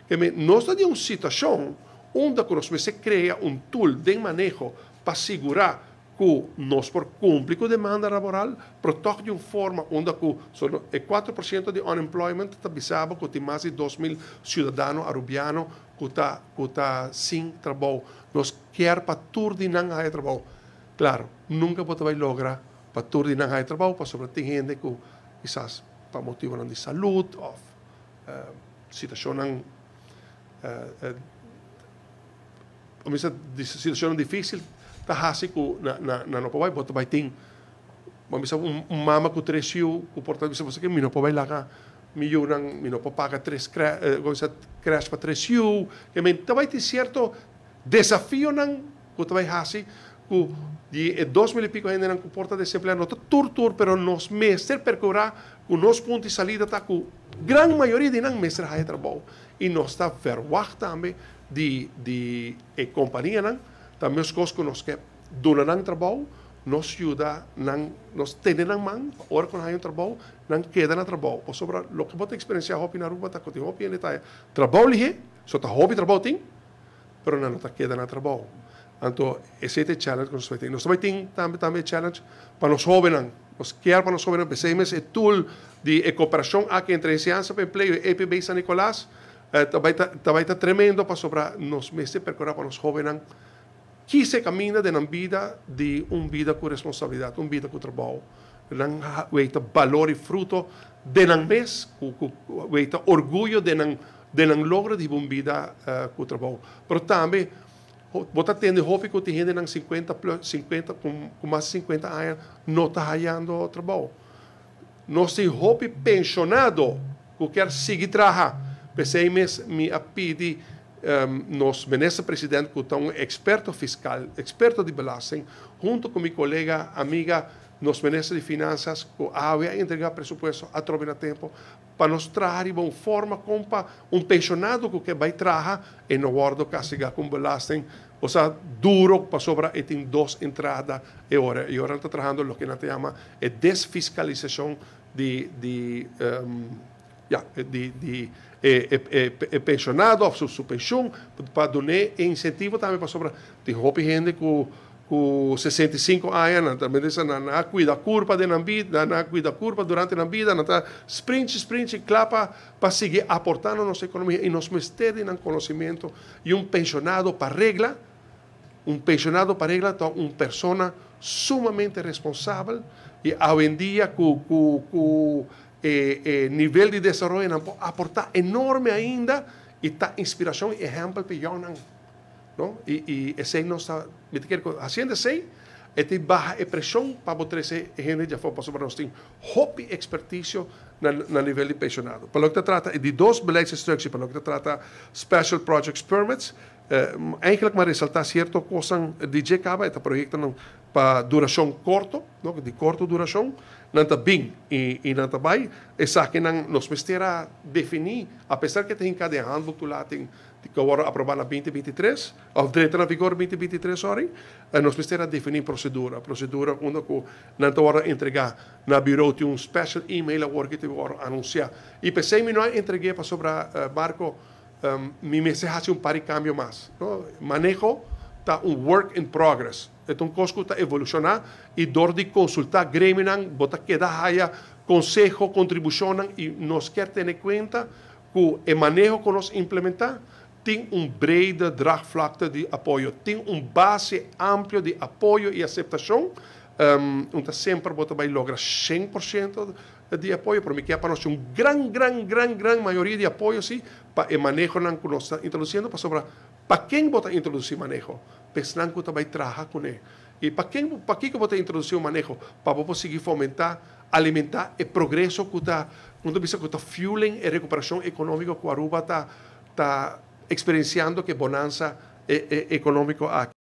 Ke men nos ta den un situashon unda ku nos mester krea un tool den maneho pa sigurá ku nos por kumpli ku demanda laboral, pero tòg di un forma unda ku e 4% di unemployment ta bisa bo ku tin mas di 2000 siudadano arubiano ku ta sin trabou. Nos kier pa tur di nan haya trabou. Klaro, nunka bo ta bai logra pa tur di nan haya trabou, pasobra tin hende ku kisas pa motivo di salú òf situashon situashon difísil, ta hasi ku na na na no por bai. Bo ta bai tin, ban bisa, un mama ku tres yu ku por ta bisa bo ku mi no por bai laga mi yunan, mi no por paga tres crèche pa tres yu. Ke men ta bai tin sierto desafionan ku ta bai hasi ku di e 2000 i piko hendenan ku por ta desempleá no ta tur tur, pero nos mester perkurá ku nos punto di salida ta ku gran mayoria di nan mester haya trabou i nos ta verwacht tambe di e kompanianan tambe kos ku nos ke duna nan trabou, nos yuda nan, nos tene nan man ora ku nan haya un trabou, nan keda na trabou. Pasobra loke bo ta eksperensiá hopi na Aruba ta ku tin hopi hende ta trabou lihé, so ta hopi trabou tin, pero nan no ta keda na trabou. Anto, esei ta e challenge ku nos tin. Nos tambe tin tambe challenge pa nos hóbennan. Nos kier pa nos hóbennan, p'esei mes e tool di e kooperashon aki entre Enseñansa pa Empleo i EPB San Nicolas, tambe ta tremendo pasobra nos mester perkurá pa nos hóbennan kis e kaminda di nan bida, di un bida ku responsabilidat, un bida ku trabou. Nan weta balor i fruto di nan mes, ku weta orguyo di nan logro di un bida ku trabou. Pero tambe bo ta tende hopi ku tin hendenan 50 plus, 50 ku mas 50 aña no ta hayando trabou. Nos tin hopi penshonado ku kier sigui traha. P'esei mes mi a pidi nos minister presidente, ku ta un eksperto fiskal, eksperto di belasting, huntu ku mi kolega, amiga, nos minister di Finansa, ku a entregá presupuesto atrobe na tempu, pa nos traha un forma kon pa un penshonado ku ke bai traha e no wòrdu kastigá ku belasting, osea, duru pasobra e tin dos entrada i ora ta trahando, loke nan ta yama e desfiskalisashon di, ja, di e penshonado òf su penshun pa duna insentivo tambe, pasobra tin hopi hende ku 65 aña nan tambe nan nan kuida kurpa di nan bida, nan kuida kurpa durante nan bida, nan ta sprint sprint kla pa sigui aportando na nos ekonomia i nos mester di nan konosementu. I un penshonado pa regla, un penshonado pa regla ta un persona sumamente responsabel i awendia ku nivel di desaroyo nan por aportá enorme ainda i ta inspirashon i ehèmpel pa nan, no? I esei nos ta hasiendo esei e ta baha e preshon pa trese hende di afó, pasobra nos tin hopi ekspertisio na nivel di penshonado. Pa loke ta trata di dos beleidsinstructie, pa loke ta trata special projects permits, eigenlijk m'a resaltá sierto kos di kaba, e proyekto pa durashon korto, no, di korto durashon, nan ta bin i nan ta bai, esakinan nos mester a definí, apesar ku tin kada handboek toelating ku a wòrdu aprobá na 2023, òf drenta na vigor 2023, sorry, nos mester a definí prosedura unda ku nan ta wòrdu entregá na bureau, tin un special email awor ku ta wòrdu anunsiá. I p'esei mi no a entreg'é pasobra, Marco, mi mester hasi un par di kambio mas. No? Maneho ta un work in progress. E un kos ku ta evolushoná i dor di konsultá gremionan, bo ta keda haya konseho, kontribushon i nos kier tene kuenta ku e maneho ku nos implementá tin un brede draagvlakte di apoyo, tin un base amplio di apoyo i aseptashon. No semper bo ta bai logra 100% di apoyo, pero mi ke pa nos un gran, gran, gran, gran mayoria di apoyo, sí, pa e maneho ku nos ta introdusiendo, pasobra pa ken bo ta introdusí maneho? Pa esnan ku ta bai traha kuné. I pa ken, pa kiko bo ta introdusí un maneho? Pa bo sigui fomentá, alimentá e progreso ku ta, punto di bista ku ta fueling e rekuperashon ekonómiko ku Aruba ta eksperensiando, ku e bonansa ekonómiko aki.